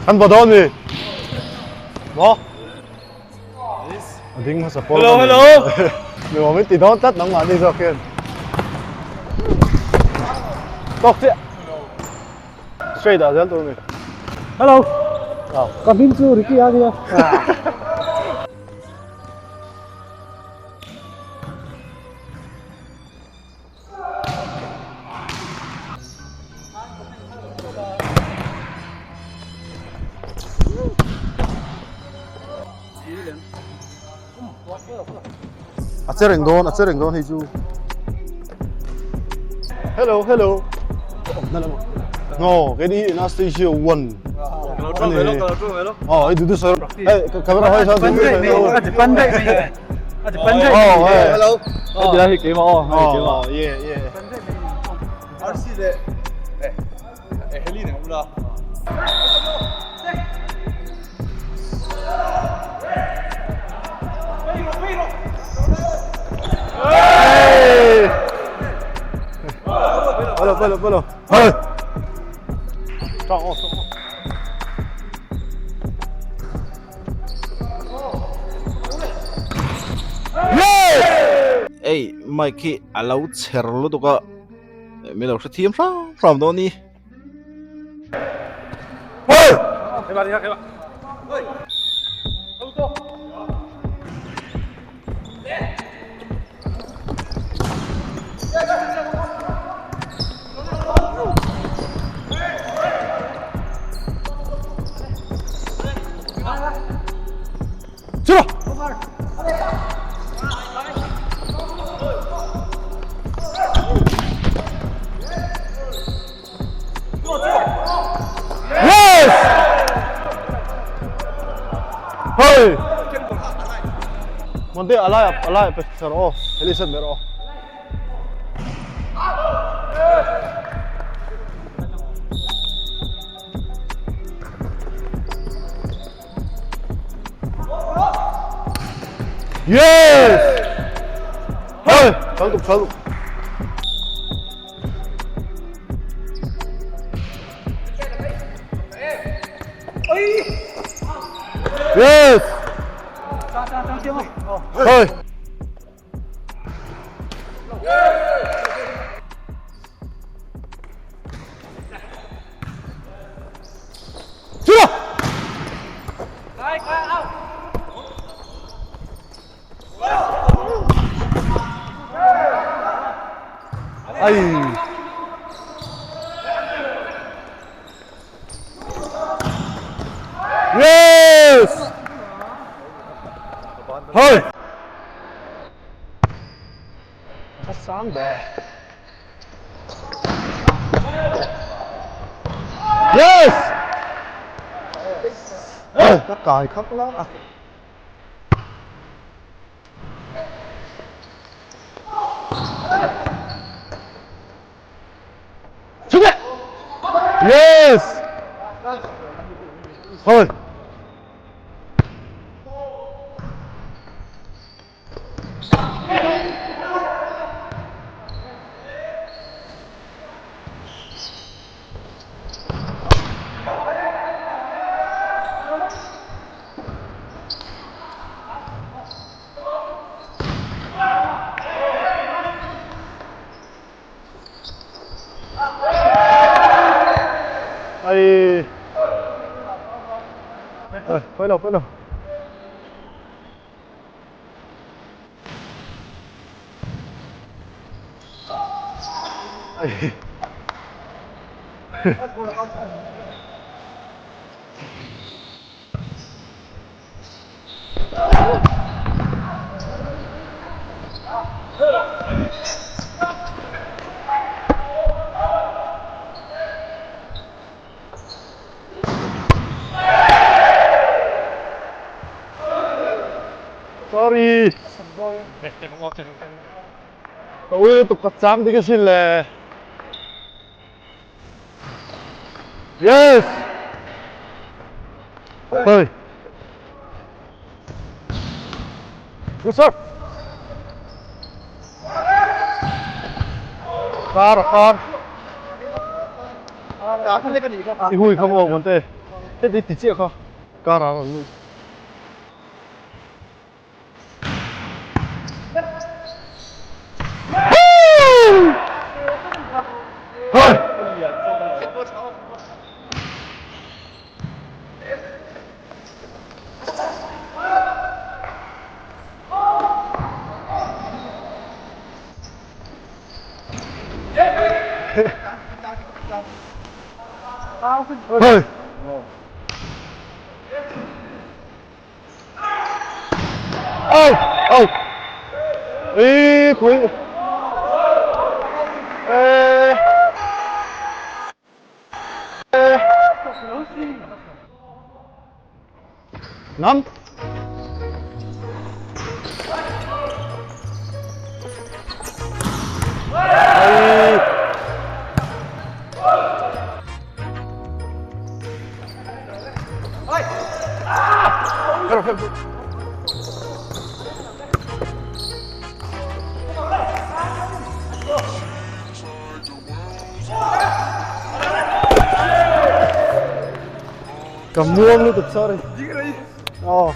Kan va dawn mi? Maw? A ding hmasa pawl Hello, ka ni. hello. Nuam in ti dawn tlat nangmah ni zawk hian. Tawk chiah. Straight ah zel tur ni. Hello. Ah. Ka hming chu Ricky a nia. A che reng dawn, a che reng dawn hei chu. Hello, hello. Awm na lam. No, kei ni ina stage 1. Ani. Oh, ai dudu sir. Hey, camera hoi sa dudu sir. Oh, hey. Hello. Oh, yeah, yeah. Hey! Hello, hello, hello. Hey! Chào, chào. Ei mic hi a lo chher lutuk a mi lo hrethiam hram hram dawn a ni. Yes! Hey! Monte alai alai pe sar aw heli set ber aw. Yes! Hey! Chal tuk chal tuk. Yes! Hey! Chưa! Ai! Yes! Hey! A sang ber. Yes! Ka kai khak la a. Yes! Thôi. Ai. Phơi lộc, phơi lộc. Ai. Sorry. Ka ui lutuk ka chang dik asin le. Yes. Hey. Good serve. Kar kar. I hui không ổn vấn đề. Heti ti chiah kha car ah a rawn lut. Hey! Out! Out! Ê, khui. Ê. Ê. Nam. Ai. Ka muang lutuk sorry. Aw.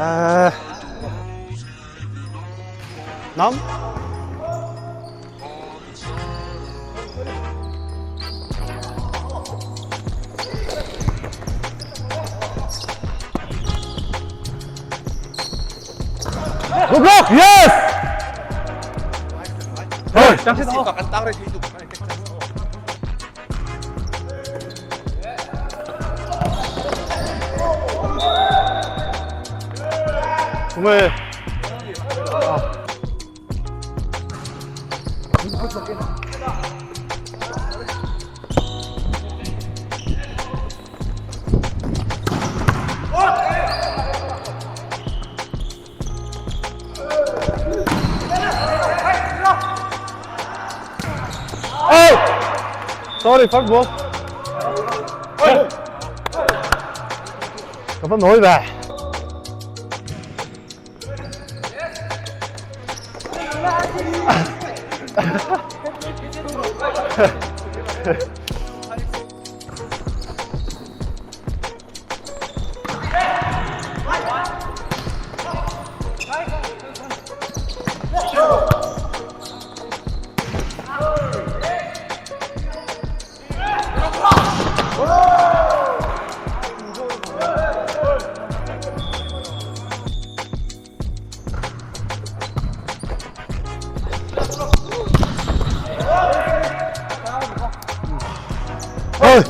Ah. Nam. Good block! Yes! Hey! Tunge. Oh! Sorry, fuck ball. Ka va nawi ve. Ôi!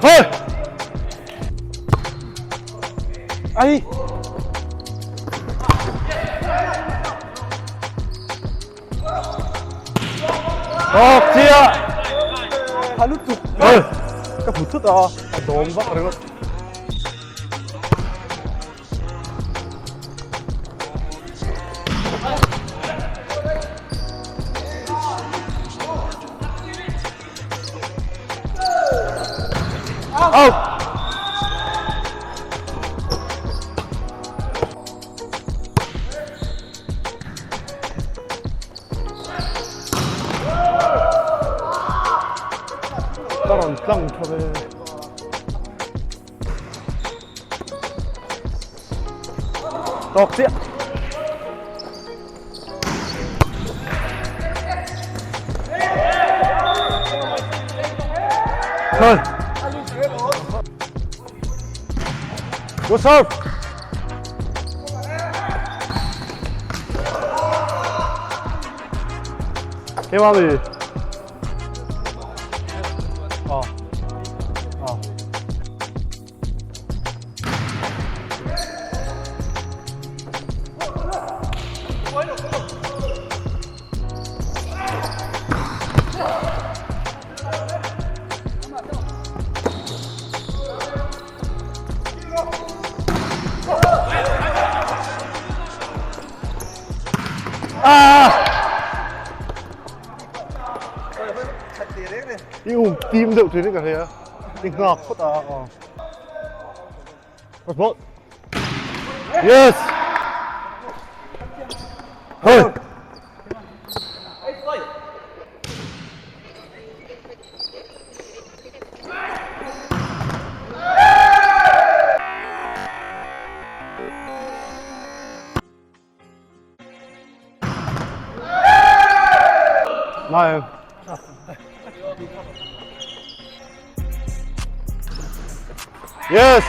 Thôi! Ai! Tawk chiah! Tha lutuk! Oi! Ka hmu thut a, a dawm vak ringawt. Out! Ka rawn tlang tha ve. Tawk chiah. Thôi. Good serve. Keimah mi. Aw. Aw. Ah! I um tim deuh thin in ka hria. I nghak phawt a. First ball. Yes. Hey. Nai. Yes.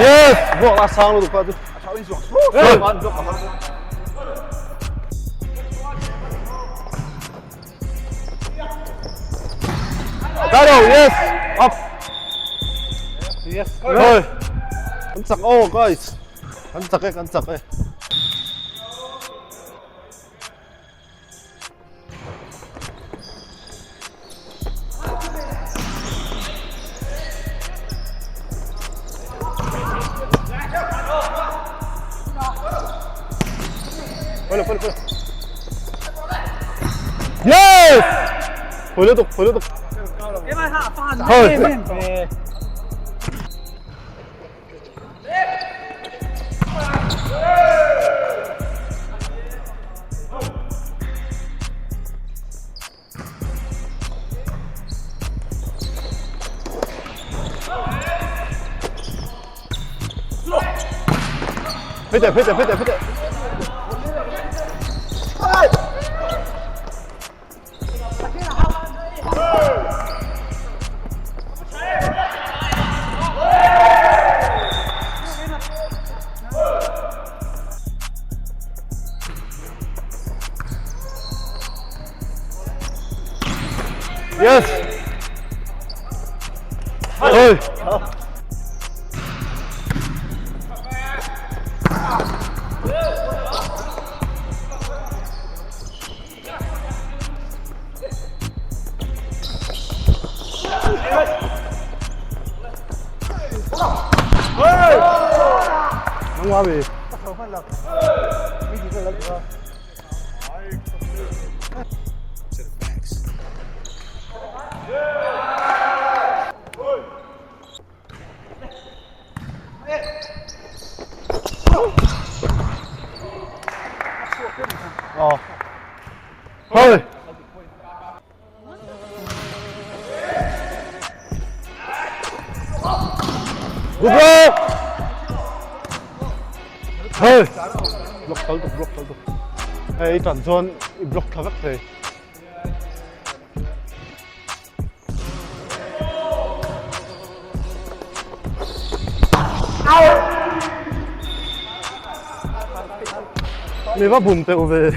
Yes. Vok la sang lu pa tu. Karo, yes. Up. Yes. Rồi. Kan chak aw guys. Kan chak e, kan chak e. Polo, polo, polo. Yes! Polo tuk, polo tuk. Thôi. Peter, Peter, Peter, Peter. Yes. Ôi. Nóng quá vì. Ờ. Thôi. Good block. Thôi. Block thal tuk, block thal tuk. Hei, i tan chuan i block tha vek thei. Mi va bum teuh ve.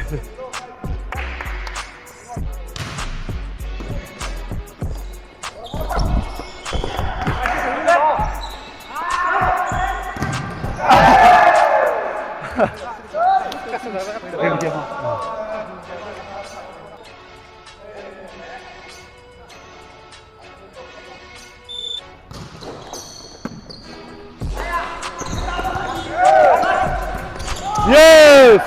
Yes!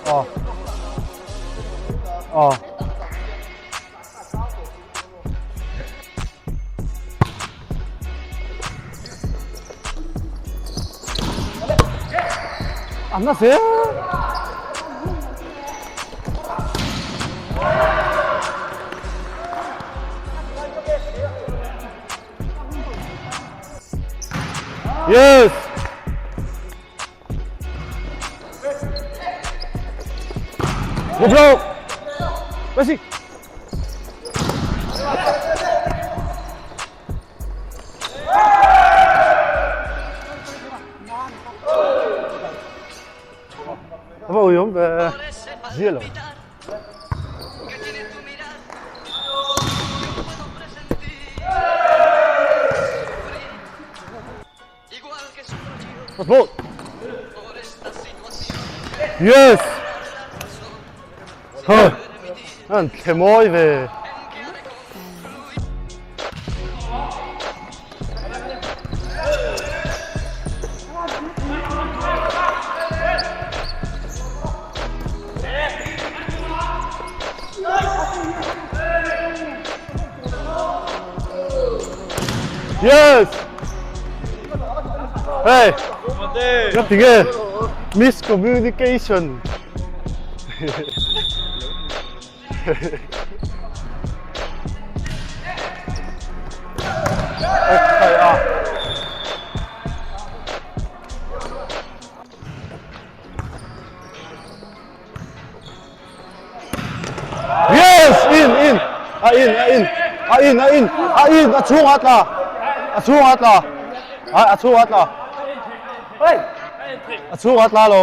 Ờ. Ờ. An na se. Yes. Good block. Basic. A va uiawm ve zia lo. First ball. Yes. Thôi. An thle mawi ve. Yes! Hey! Nga tinge? Miscommunication. Yes! In! In! A in! A in! A in! A in! A in! A chhung a tla! A chhung a tla! A chhung a tla! A chhung a tla lo.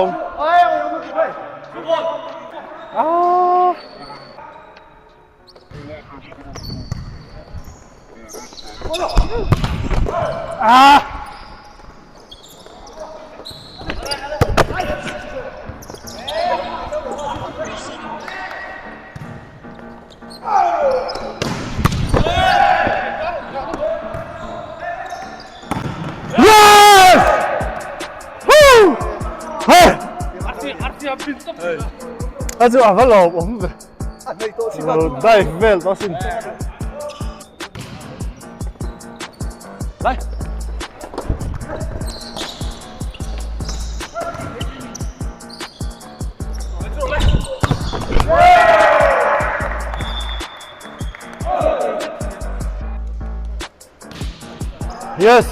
Ah! Ah! Yes! Woo! Hey! A chu a va lawm awm ve. Lo dive vel tawh sin. Lai. Yes.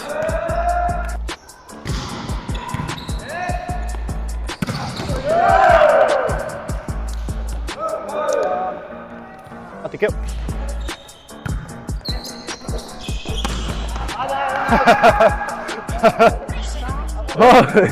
A ti keuh. Ôi.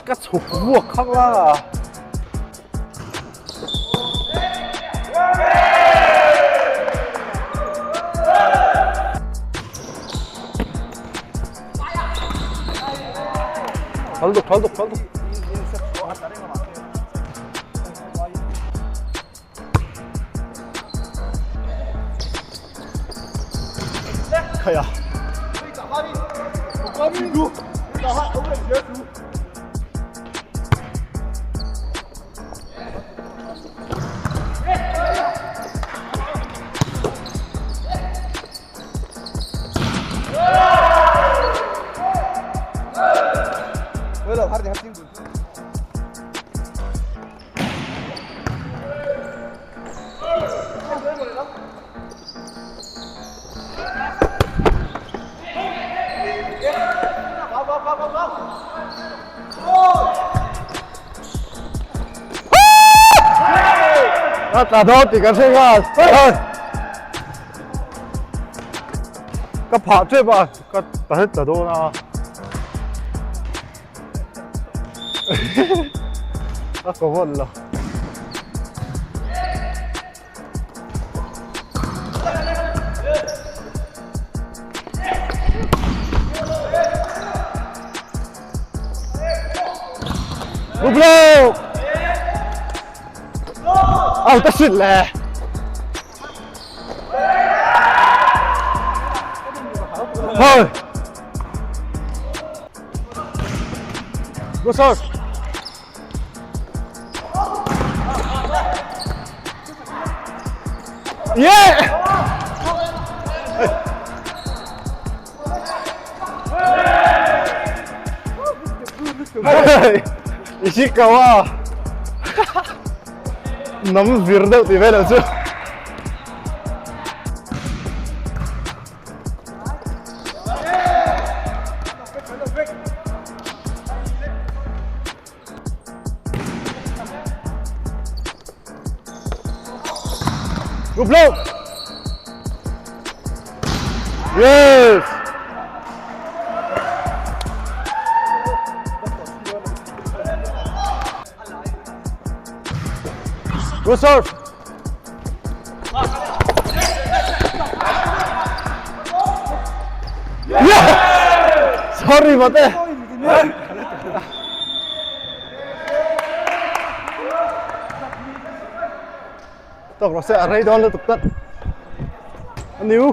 Ka chhuk vuak khak la. Thal duk, thal duk, thal duk. Khaia. A tla dawn tih kan hre nghal. Ka phah tep a, ka ta het tla dawn a. A ka vawn lo. Good block! Au ta shit le. Thôi. Good serve. Yeah! Hey! Ishikawa! Nắm vir deuh tih vel ang chu. Good block! Yes! Good serve. Yeah! Sorry mate. Tok rawh se a rei dawn lutuk tlat. A niu.